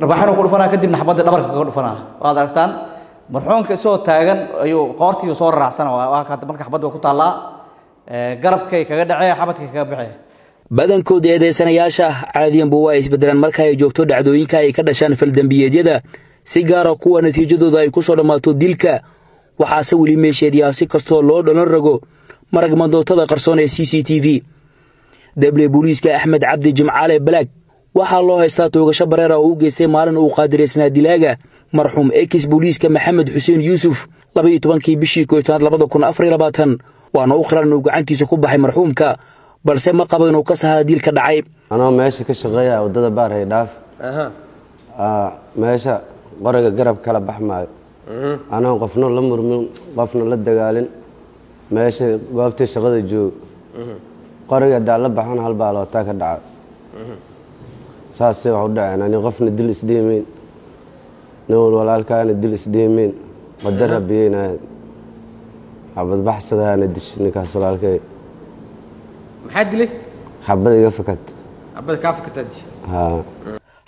Dharbaaxinu ku dhufanaa, kadibna xabadda dhabarka kaga dhufanaa. Waad aragtaan marxuumka isagoo taagan ayuu qoortii soo raacsana. Marka xabadda waa ku taallaa, garabkay kaga dhacee, xabadkay kaga baxee. Badankooda eedeysanayaasha caadiyanbu waa isbedelaan marka ay joogto dhacdooyinka ay ka dhashaan faldembiyeedyada, si gaara kuwa natiijadooda ay ku soo dhammaato dilka. Waxaase weli meesheediyaa si kastoo loo dhalan rogo marag mandootada qarsoon ee CCTV. Dable booliiska Axmed Cabdi Jimcaale Balaag waxaa loo haystaa toogasho bareera oo u geystay maalin uu qaadiraysnaa dilaaga marxuum ex booliiska Maxamed Xuseen Yuusuf 12-kii bishii 11aad 2024. Waana u qiran inuu gacantiisa ku baxay marxuumka, balse ma qabo inuu ka sahaa dilka dhacay. Anoo meesha ka shaqeeya waddada Baarhay Dhaaf, meesha qoriga garab kala bax maayo, anoon qofna la murmin, qofna la dagaalin, meesha goobtii shaqada joog, qoriga hadaa la baxan hal baalootaa ka dhaca. Saasay wax u dhaceen. Ani qofna dil isdhiimeyn, nin wal walaalkaana dil isdhiimeyn, qadar rabiyeyna xabadbaxsadaana dish ninkaas walaalkay. Maxaa dilay? Xabad iga fakat. Xabada kaa fakataa dishay? Haa.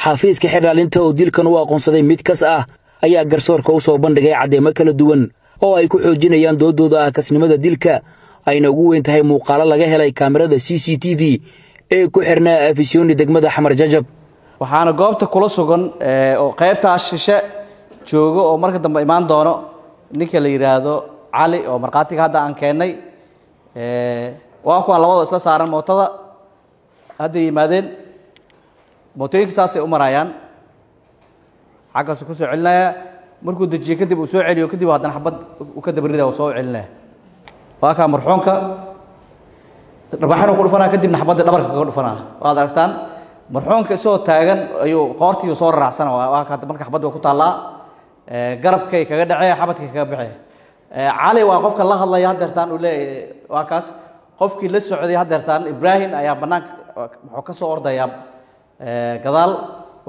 Xafiiska xiraalinta oo dilkan u aqoonsaday mid kas ah ayaa garsoorka u soo bandhigay caddeemo kala duwan oo ay ku xoojinayaan doodooda ah kasnimada dilka, ayna ugu weyn tahay muuqaalo laga helay kaamirada CCTV ee ku xirnaa Afisyooni degmada Xamar Jajab. Waxaana goobta kula sugan oo qaybtaas shishe joogo oo marka dambe imaan doono ninka la yidhaahdo Cali oo markhaatiga hadda aan keennay. Waa kuwaan labadoo isla saaran mootada hadday yimaadeen. Mootooyinka saasay u marayaan, xaggaasu ku soo celinaya. Markuu dejiye kadib uu soo celiyo, kadib haddana xabad uu ka dabarida uu soo celinaya. Waa kaa marxuumka dharbaaxinu ku dhufanaa, kadibna xabadda dhabarka kaga dhufanaa. Waad aragtaan marxuumka isagoo taagan ayuu qoortii soo raacsana. Marka xabadda waa ku taallaa, garabkay kaga dhacee, xabadkay kaga baxee. Cali waa qofka la hadlaya haddeertaan uu leeyahay. Waa kaas qofkii la socday haddeertaan. Ibraahim ayaa bannaanka wuxuu ka soo ordayaa gadaal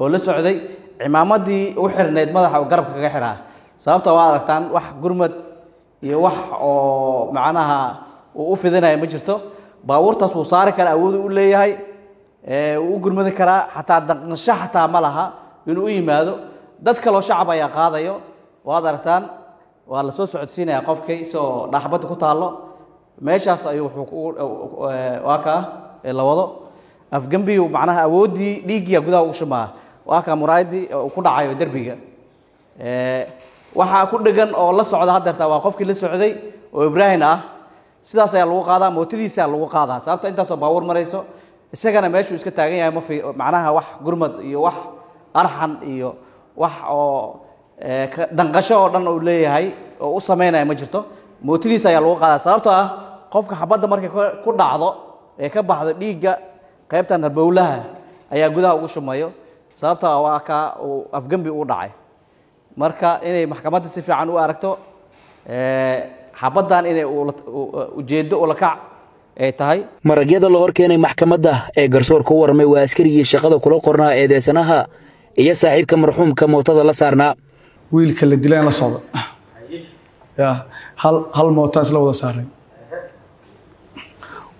oo la socday, cimaamadii u xirnayd madaxa uu garabka kaga xiraa. Sababta waa aragtaan, wax gurmad iyo wax oo macnaha uu u fidinaya ma jirto. Baabuurtaas wuu saari karaa, awood u leeyahay, wuu u gurmadi karaa, xataa daqnasho xataa ma laha inuu u yimaado. Dad kaloo shacab ayaa qaadayo. Waad aragtaan, waa la soo socodsiinaya qofkii isagoo dhaxbadda ku taallo meeshaas ayuu wuxuu waa kaa la wado afgembiyu, macnaha awooddii dhiiggiya gudaha ugu shumaa. Waa kaa muraayadii ku dhacayo derbiga. Waxaa ku dhegan oo la socda haddeerta waa qofkii la socday oo Ibraahim ah. Sidaas ayaa lagu qaadaa, mootadiisa lagu qaadaa, sababta intaasoo baabuur marayso isagana meeshuu iska taagan yahay. Ma fi macnaha wax gurmad iyo wax arxan iyo wax oo danqasho oo dhan uu leeyahay oo u samaynaya ma jirto. Mootadiisa ayaa lagu qaadaa, sababtoo ah qofka xabadda markay ku dhacdo ee ka baxdo dhiigga qaybtan habowlaha ayaa gudaha ugu shumayo, sababtoo ah waa kaa uu afgembi u dhacay. Marka inay maxkamadda si fiican u aragto xabaddan inay ujeeddo ulakac ay tahay. Maragyada la hor keenay maxkamadda ee garsoorka u warramay waa askarigii shaqada kula qornaa eedeysanaha iyo saaxiibka marxuumka mootada la saarnaa. Wiilka la dilaan la socda ya hal mootaa isla wada saaray.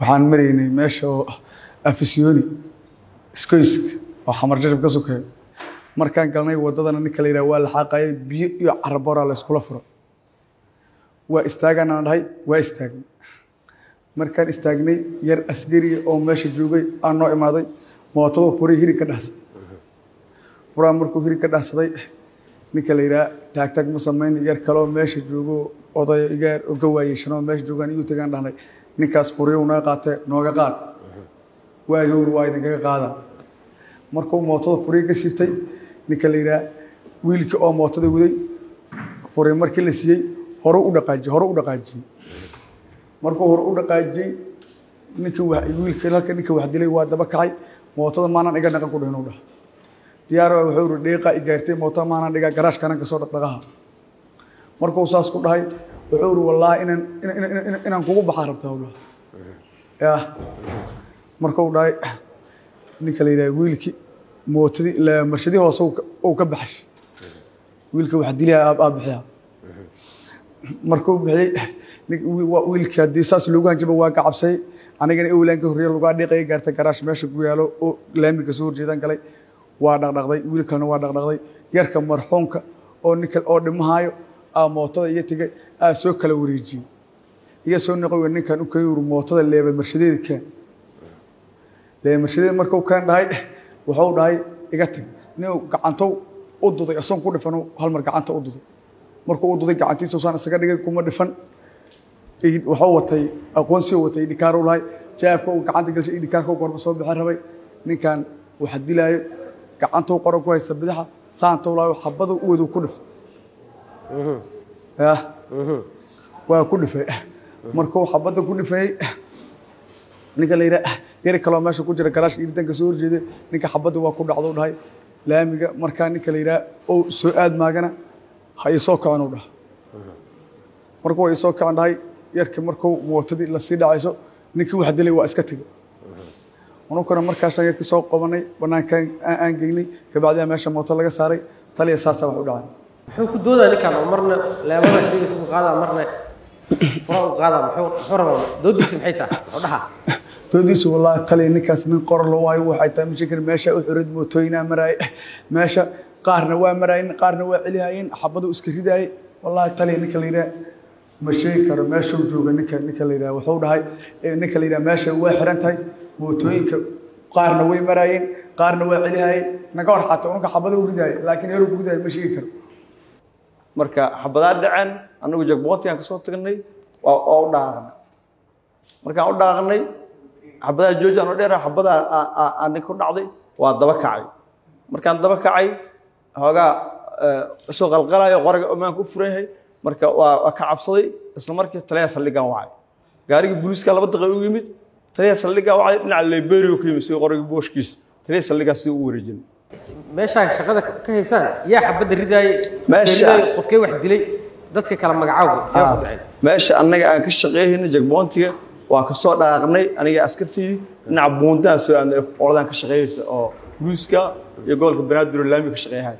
Waxaan maraynay meesha oo Afisyooni iskoyska oo Xamar Jarab ka sokeeyo. Markaan galnay waddadana, ninka la yidhaha waa la xaaqayay, biyo iyo caraboraa la iskula furo. Waa istaaganaan dhahay, waa istaagnay. Markaan istaagnay, yar askariya oo meesha joogay aan noo imaaday, mootadoo furay hirig ka dhahsan furaa. Markuu hirig ka dhahsaday, ninka la yidhaha taagtaag ma samayn. Yar kaloo meesha joogo, odaya igaar oo gawaayeshanoo meesha joogaan iyuu tagaan dhahnay, ninkaas furiyow naga qaatee nooga qaad. Waayowr waa idinkaga qaada. Markuu mootada furiyo ka siibtay, ninka la yidhaha wiilkii oo mootada waday furay markii la siiyey hore u dhaqaajiyey, hore u dhaqaajiyey. Markuu hore u dhaqaajiyey, ninkii wiilkii halka ninka wax dilay waa daba kacay. Mootada maanaan iga dhaqan ku dhihin u dhaha diyaar waa. Wuxuu uri dhiiqa i gaartay, mootada maanaan dhigaa, garaashkanan kasoo dhaqdhaqaha. Markuu saas ku dhahay, wuxuu uri wallaahi inaan kugu baxaa rabtaa u dhaha yah. Markuu dhahay, ninka la yidhaha wiilkii mootadii marshadii hoose uu ka baxashay, wiilka wax dilaya aa bixiya. Markuu bixiyey wiilkii, haddii saas loogu hanjaba waa ka cabsay. Anigana ewlaan ka horreeya lugaa dhiiqaya gaartay, garaash meesha ku yaalo oo laamiga soo horjeedaan galay. Waa dhaqdhaqday, wiilkalna waa dhaqdhaqday. Yarka marxuumka oo ninka oo dhimahaayo aa mootada iyo tegay aa soo kala wareejiyey, iga soo noqoy ninkan u kayuru mootada leeba marshadeeda keen, leeba marshadeeda markuu keen dhahay, wuxuu dhahay iga tag. Nin gacantow u duday asoon ku dhifan, hal mar gacanta u duday. Markuu u duday gacantiisa saan isaga dhigay, kuma dhifan. Wuxuu watay aqoonsi, watay idhikaar u lahay, jaabka uu gacanta gashay idhikaarka gorba soo bixin rabay. Ninkan waxa dilaayo gacantuu qoran ku haysta bidaxa saantuu lahayo, xabadu u wadu ku dhiftay. Yah, waa ku dhifay. Markuu xabadda ku dhifayey, ninka la yidhaha yari kaloo meesha ku jira garaashka iridanka soo horjeeday, ninka xabadda waa ku dhacdo dhahay laamiga. Markaa ninka la yidhaha oo soo aad maagana ha isoo kacin u dhaha. Markuu waa isoo kacin dhahay yarkii, markuu mootadii lasii dhacayso, ninkii wax dilay waa iska tegey. Anukuna markaasaan yarkii soo qabanay, banaankaan aan geynay, kabacdiyaa meesha mooto laga saaray. Taliya, saasaa wax u dhacay. Muxuu ku doodaa ninkan oo marna leebada sheegaysa u qaadaa, marna fura u qaadaa? Muxuu rabaa? Doodiisa maxay tahay? Muxuu dhahaa doodiisu? Wallaahi taliya, ninkaas nin qor lo waayo. Waxay tahay mashakil meesha u xurid mootooyinaa maraayay meesha, qaarna waa maraayeen, qaarna waa celihayeen, xabadu iska ridaayay. Wallaahi taliya, ninka la yidhaha ma sheegi karo meeshuu jooga. Ninka la yidhaha wuxuu dhahay ninka la yidhaha meesha waa xiran tahay, mootooyinka qaarna way maraayeen, qaarna waa celihayeen, naga hor xataa unka xabada u ridaayay, laakiin heeruu ku ridaayay ma sheegi karo. Marka xabadaa dhaceen, annagu jagboontigaan kasoo tagnay, waa u dhaaqnay. Markaan u dhaaqnay xabadaha jooji aan u dheera, xabadaa aan ninka ku dhacday, waa daba kacay. Markaan daba kacay hoogaa isoo qalqalayo, qoraga omaanka u furan yahay, marka waa ka cabsaday. Isla markii taliyaha saldhiggan wacay, gaarigii booliiska 2 daqiiqo u yimid. Taliyaha saldhiggaa wacay, dhinaca Liberia ka yimid, sidii qoragii booshkiisa taliyaha saldhiggaa sidii u wareejinay. Meeshaa shaqada ka haysaan yaa xabadda ridaayey? Meesha- Qofkee wax dilay? Dadka kala magacaawga see ku dhaceen? Meesha annaga aan ka shaqeeyayna jagboontiga waa ka soo dhaqaaqnay aniga askartii, dhinaca buundaan soo aadnay, qoladaan ka shaqeeyaysa oo booliiska iyo gobolka Banaadir oo laamiga ka shaqeeyahay.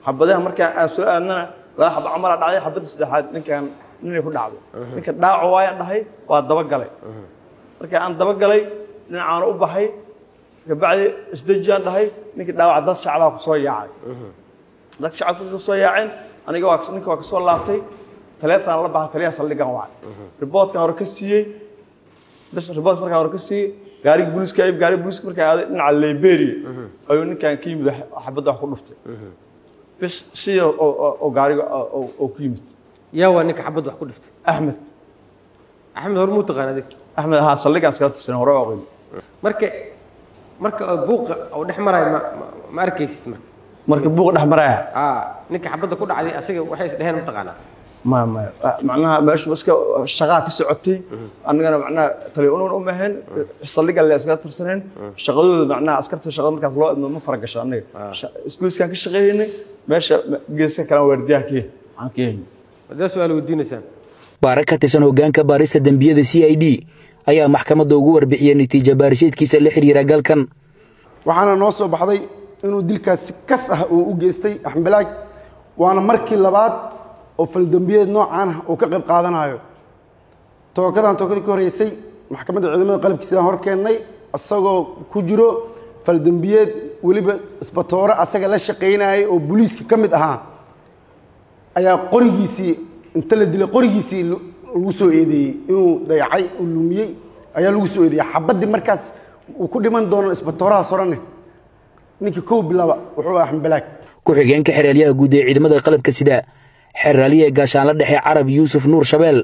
Xabadaha markaa aan soo aadnana 2 xabo camalaa dhacday, xabadda saddexaad ninkan ninay ku dhacday. Ninka dhaaco waayaan dhahay, waa dabagalay. Marka aan dabagalay dhinacaan u baxay, kabacdi isdejiyaan dhahay ninkii dhaawaca. Dad shacbaa ku soo yaacay, dad shacabka ku soo yaaceen. Aniga waa ninka waa ka soo laabtay, taleefon la baxay, taliyaha saldhiggan wacay, riboortkan hore ka siiyey bas. Riboort markaan hore ka siiyey, gaariga booliiska ayib, gaariga booliiska markaan aaday dhinaca Liberia ayuu ninkan ka yimid, xabadda wax ku dhuftay bas sidii oo gaariga oo ku yimid. Yaa waa ninka xabadda wax ku dhiftay? Axmed. Axmed hore muu taqaan adig? Axmed ahaa, saldhiggaan iskala tirsan hore oo aqoon. Marka oo buuqa oo dhex maraayo ma arkaysid marka? Marka buuqa dhex maraya Ninka xabadda ku dhacday asaga waxay is dheheen ma taqaanaa? Maya, macnaha meesha iska shaqaa ka socotay, annagana macnaha taliya unan uma ahayn, saldhigga le iskala tirsaneen shaqadooda. Macnaha askarta shaqada markaas loo idmo ma faragasho. Annaga isgoyskaan ka shaqeeynay, meesha geeska kalena waardiyaha ka aan ka helnay. Haddaa su-aal weydiinaysaan. Baare ka tirsan hoggaanka baarista dembiyada CID ayaa maxkamadda ugu warbixiyey natiija baarisheedkiisa la xiriira galkan. Waxaana noo soo baxday inuu dilkaas si kas ah uu u geystay Axmed Balaag, waana markii labaad oo faldambiyeed noocaan ah uu ka qayb qaadanayo. Tookadan tookadii ka horreysay maxkamadda ciidamada qalabka sidaan hor keennay isagoo ku jiro faldambiyeed, weliba isbatoore asaga la shaqaynayay oo booliiska ka mid ahaa ayaa qorigiisii inta la dilay qorigiisii lagu soo eedeeyey inuu dayacay, uu lumiyey ayaa lagu soo eedeeyey. Xabaddii markaas uu ku dhiman doono isbatoorahaas horene ninkii kow bilaaba wuxuu ahaa Axmed Balaag. Ku-xigeenka xeraalyaha guud ee ciidamada qalabka sida, xeraaliye gaashaanla dhexe Carab Yuusuf Nuur Shabeel,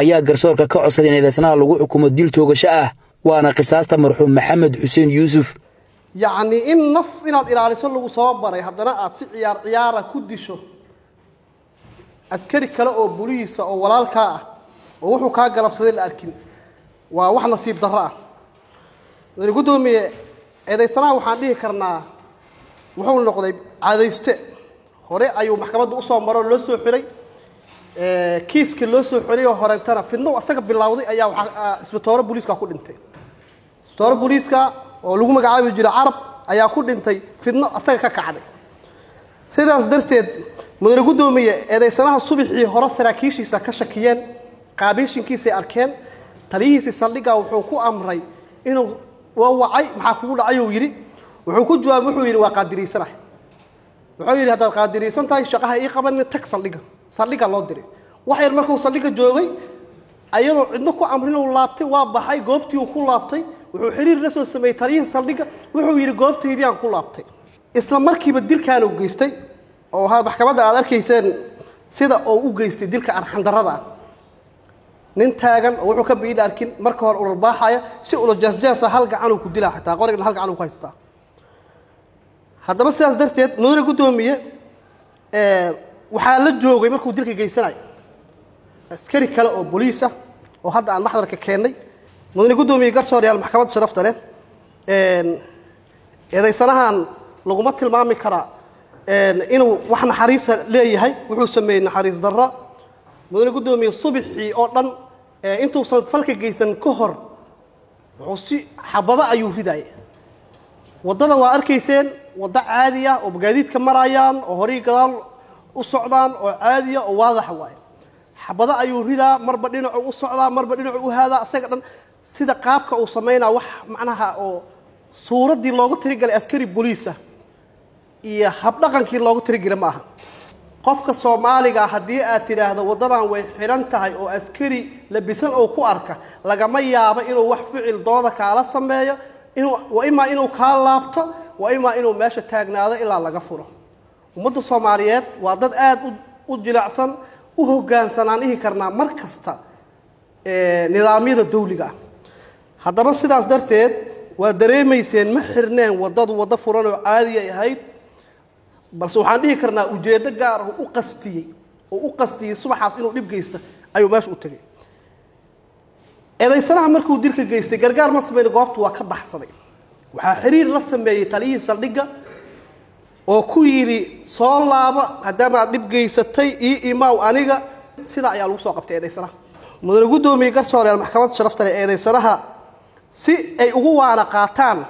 ayaa garsoorka ka codsaday in eedeysanaha lagu xukumo dil toogasho ah, waana qisaasta marxuum Maxamed Xuseen Yuusuf. Yacni in naf inaad ilaaliso lagu soo baray, haddana aad si ciyaar ciyaara ku disho askari kale oo bulihiisa oo walaalkaa ah oo wuxuu kaa galabsaday la arkin, waa wax nasiib darro ah. Mudane guddoomiye, eedaysanaha waxaan dhihi karnaa wuxuu noqday caadayste. Hore ayuu maxkamadda usoo maro, loo soo xiray. Kiiskii loo soo xiray oo horeentana fidno asaga bilowday ayaa waxaa isbitooro booliiska ku dhintay. Isbitooro booliiska oo lagu magacaabi jiray Carab ayaa ku dhintay fidno asaga ka kacday. Sidaas darteed, mudane guddoomiye, eedaysanaha subaxii hore saraakiishiisa ka shakiyeen, qaabiishinkiisay arkeen. Taliyihiisii saldhigga wuxuu ku amray inuu waa wacay, maxaa kugu dhacay uu yidhi. Wuxuu ku jawaabay, wuxuu yidhi waa qaadiriysanahay. Wuxuu yidhi haddaad qaadiriysan tahay shaqaha ii qabanin, tag saldhigga. Saldhigga loo diray. Wax yar markuu saldhigga joogay, ayadoo cidno ku amrin uu laabtay, waa baxay, goobtii uu ku laabtay. Wuxuu xiriir la soo sameeyey taliyihii saldhigga. Wuxuu yidhi goobtaydii aan ku laabtay. Isla markiiba dilkaan uu geystay oo ha maxkamadda aad arkayseen sida uu u geystay dilka arxandarrada ah. Nin taagan oo wuxuu ka biidha arkin, marka hore urarbaaxaya, si ula jeesjeesa hal gacan uu ku dilaa, xitaa qorigna hal gacan uu ku haystaa. Haddaba sidaas darteed, mudane guddoomiye, waxaa la joogay markuu dilka geysanayo askari kale oo boliis ah oo hadda aan maxdarka keennay. Mudane guddoomiye, garsoorayaal, maxkamadda sharafta leh, eedaysanahan laguma tilmaami karaa inuu wax naxariisa leeyahay. Wuxuu sameeyey naxariis darro. Mudane guddoomiye, subaxii oo dhan intuusan falka geysan ka hor wuxuu si xabado ayuu ridaayay waddada. Waa arkayseen waddo caadi ah oo gaadiidka marayaan oo horay gadaal u socdaan oo caadiya oo waadaxa waaye. Xabado ayuu ridaa, marba dhinacu u socdaa, marba dhinacu u haadaa. Isaga dhan sida qaabka uu samaynaa wax macnaha oo suuraddii loogu tirigalay askari boliis ah iyo habdhaqankii loogu tirigelay ma aha. Qofka Soomaaliga haddii aad tidhaahdo waddadan way xidhan tahay oo askari labisan oo ku arka, lagama yaabo inuu wax ficil dooda kaala sameeyo. Inuu waa imaa inuu kaa laabto, waa imaa inuu meesha taagnaado ilaa laga furo. Ummadda Soomaaliyeed waa dad aada u jilicsan, u hoggaansanaan dhihi karnaa mar kasta nidaamyada dawliga ah. Haddaba sidaas darteed waa dareemayseen, ma xirneen waddadu, waddo furan oo caadi ay ahayd, balse waxaan dhihi karnaa ujeeddo gaar ah u qastiyey oo u qastiyey subaxaas inuu dhib geysta ayuu meesha u tegay. Eedaysanaha markuu dilka geystay gargaar ma sameyn, goobtu waa ka baxsaday. Waxaa xiriir la sameeyey taliyihii saldhigga oo ku yidhi soo laaba, maadaama aad dhib geysatay ii imaaw aniga. Sidaa ayaa lagu soo qabtay eedaysanaha. Mudane guddoomiye, garsooreyaal, maxkamadda sharafta leh, eedaysanaha si ay ugu waana qaataan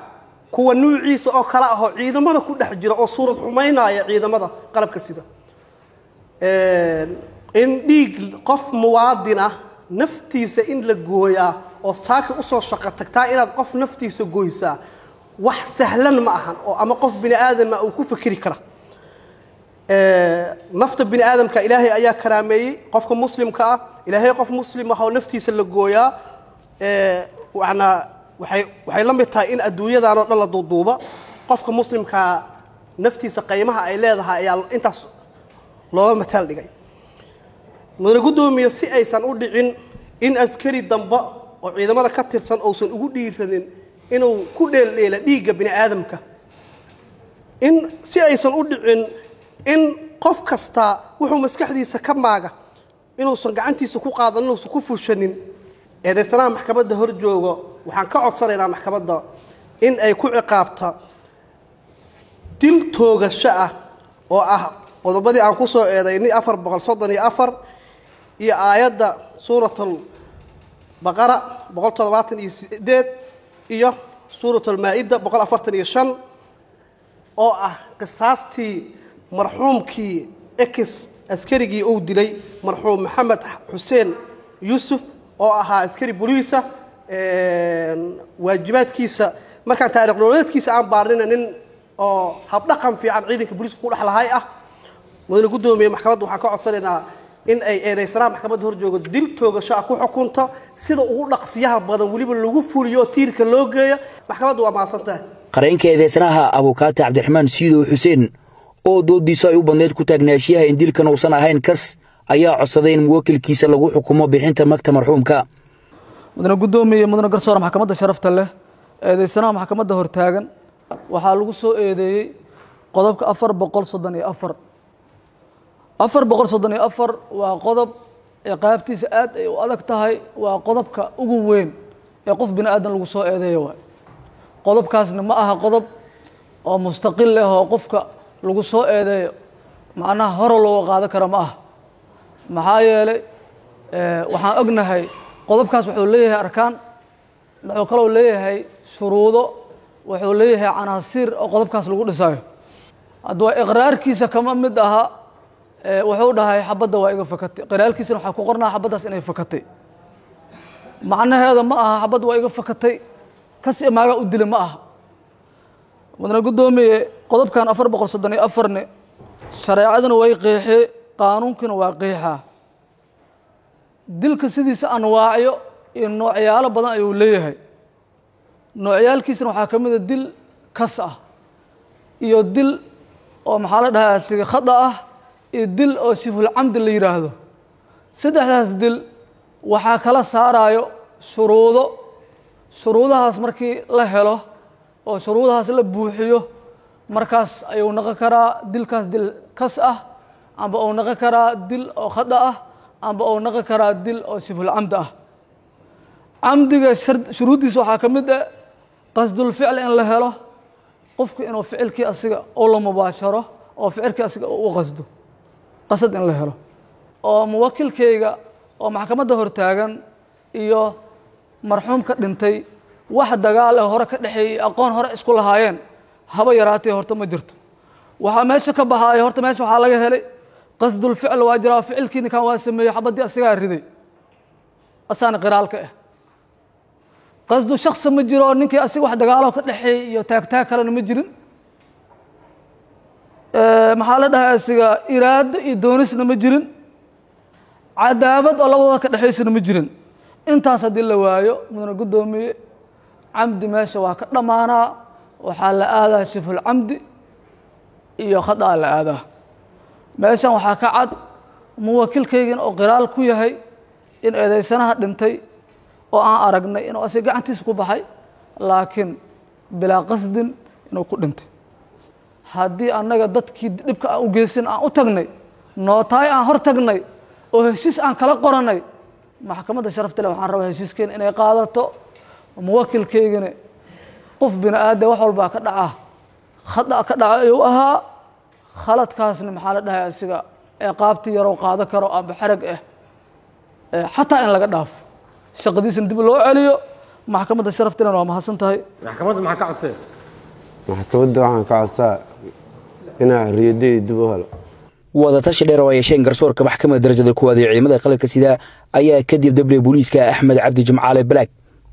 kuwa nuuciisa oo kale ah oo ciidamada ku dhex jira oo suurad xumaynaya ciidamada qalabka sida, in dhiig qof muwaadin ah naftiisa in la gooyaa oo saaki usoo shaqo tagtaa inaad qof naftiisa goysaa wax sahlan ma ahan oo ama qof bini aadama uu ku fikiri kara. Nafta bini aadamka Ilaahay ayaa karaameeyey. Qofka muslimka ah, Ilaahay qof muslim ah oo naftiisa la gooyaa waxna waxay la mid tahay in adduunyadan oo dhan la duuduuba. Qofka muslimkaa naftiisa qiimaha ay leedahay ayaa intaas looga mataal dhigay. Mudane guddoomiye, si aysan u dhicin in askari dambe oo ciidamada ka tirsan uusan ugu dhiiranin inuu ku dheeldheela dhiigga bini aadamka, in si aysan u dhicin in qof kasta wuxuu maskaxdiisa ka maaga inuusan gacantiisa ku qaadan, inuusan ku fushanin, eedaysanaha maxkamadda hor joogo waxaan ka codsanaynaa maxkamadda in ay ku ciqaabta dil toogasho ah oo ah qodobadii aan ku soo eedaynay 434 iyo aayadda suuratul Baqara 178 iyo suuratul Maa'ida 145 oo ah qisaastii marxuumkii ex askarigii uu dilay marxuum Maxamed Xuseen Yuusuf oo ahaa askari boliisa. Waajibaadkiisa markaan taariikh nololeedkiisa aan baarnina, nin oo habdhaqan fiican ciidanka booliiska ku dhex lahay ah. Mudane guddoomiye, maxkamadda waxaan ka codsanaynaa in ay eedaysanaha maxkamadda hor joogo dil toogasho ah ku xukunta, sida ugu dhaqsiyaha badan weliba lagu fuliyo oo tiirka loo geeyo. Maxkamaddu waa mahadsan tahay. Qareenka eedeysanaha, abukaate Cabdiraxmaan Siidow Xuseen, oo doodiisu ay u badneyd ku taagnaashiyaha in dilkan uusan ahayn kas, ayaa codsaday in muwakilkiisa lagu xukumo bixinta magta marxuumka. Mudane guddoomiye, mudane garsoore, maxkamadda sharafta leh, eedeysanaha maxkamadda hortaagan waxaa lagu soo eedeeyey qodobka 434. 434 waa qodob ciqaabtiisa aad ay u adag tahay, waa qodobka ugu weyn ee qof bini aadan lagu soo eedeeyo waay. Qodobkaasna ma aha qodob oo mustaqil ah oo qofka lagu soo eedeeyo macnaha hore looga qaadan karo ma aha. Maxaa yeelay waxaan ognahay qodobkaas wuxuu leeyahay arkaan, wuxuu kaloo leeyahay shuruudo, wuxuu leeyahay canaasiir oo qodobkaas lagu dhisayo. Haddaba iqraarkiisa kama mid aha. Wuxuu dhahay xabadda waa iga fakatay. Qiraalkiisana waxaa ku qornaa xabaddaas inay fakatay. Macnaheeda ma aha xabadda waa iga fakatay kasi maagaa u dila ma aha. Mudane guddoomiye, qodobkan 434-ne shareecaduna way qeexee, qaanuunkuna waa qeexaa. Dilka sidiisa anwaacyo iyo noocyaalo badan ayuu leeyahay. Noocyaalkiisana waxaa ka mid a dil kas ah iyo dil oo maxaa la dhahaa tigi khada ah iyo dil oo shibhulcamdi la yidhaahdo. Saddexdaas dil waxaa kala saarayo shuruudo. Shuruudahaas markii la helo oo shuruudahaas la buuxiyo, markaas ayuu noqon karaa dilkaas dil kas ah, amba uu noqon karaa dil oo khada ah, amba uu noqon karaa dil oo shibhulcamdi ah. Camdiga shuruuddiisa waxaa ka mid ah qasdulficl in la helo, qofku inuu ficilkii asiga uu la mubaasharo oo ficilkii asiga uu u qasdo, qasad in la helo. Oo muwakilkayga oo maxkamadda hortaagan iyo marxuumka dhintay wax dagaal eh hore ka dhexeeyey, aqoon hore isku lahaayeen haba yaraatee horta ma jirto. Waxaa meesha ka baxaaya horta meesha waxaa laga helay qasdulficl waa jiraa, ficilkii ninkan waa sameeyey, xabaddii asigaa riday, asaana qiraalka ah. Qasdu shaksi ma jiro, ninkii asiga wax dagaalo ka dhexeeyey iyo taagtaag kalena ma jirin. Maxaa la dhahay asiga iraado iyo doonisna ma jirin, cadaabad oo labadooda ka dhexaysana ma jirin. Intaas haddii la waayo, mudane guddoomiye, camdi meesha waa ka dhammaanaa. Waxaa la aadaa shibhulcamdi iyo khadaa la aadaa. Meeshan waxaa ka cad muwakilkaygin oo qiraal ku yahay in eedeysanaha dhintay oo aan aragnay inuu asiga gacantiisa ku baxay, laakiin bilaa qasdin inuu ku dhintay. Haddii annaga dadkii dhibka aan u geysan aan u tagnay, nootaay aan hor tagnay oo heshiis aan kala qorannay, maxkamadda sharafta leh waxaan rabaa heshiiskeena inay qaadato. Muwakilkaygana qof bini aadam wax walbaa ka dhaca, khada ka dhaca ayuu ahaa. Khaladkaasna maxaa la dhahay asiga ciqaabtii yarow qaado karo amba xerag ah, xataa in laga dhaafo, shaqadiisana dib loo celiyo. Maxkamadda sharafta lehna waa mahadsan tahay. Maxkamadda maxaa ka codseen? Maxkamadda waxaan ka codsaa inaa xorriyaddayda dib u helo. Wadatashi dheer oo ay yeesheen garsoorka maxkamadda darajada koowaad ee ciidamada qalabka sida ayaa kadib dabliga booliiska Axmed Cabdi Jimcaale Balaag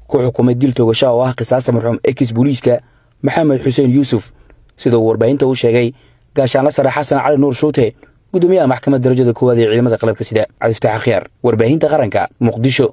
ku xukumay dil toogasha oo ah qisaasta marxuum ex booliiska Maxamed Xuseen Yuusuf, sida uu warbaahinta u sheegay gaashaanla sare Xasan Cali Nuur Shuute, gudoomiyaha maxkamadda darajada koowaad ee ciidamada qalabka sida. Cabdifataax Akhyaar, warbaahinta qaranka, Muqdisho.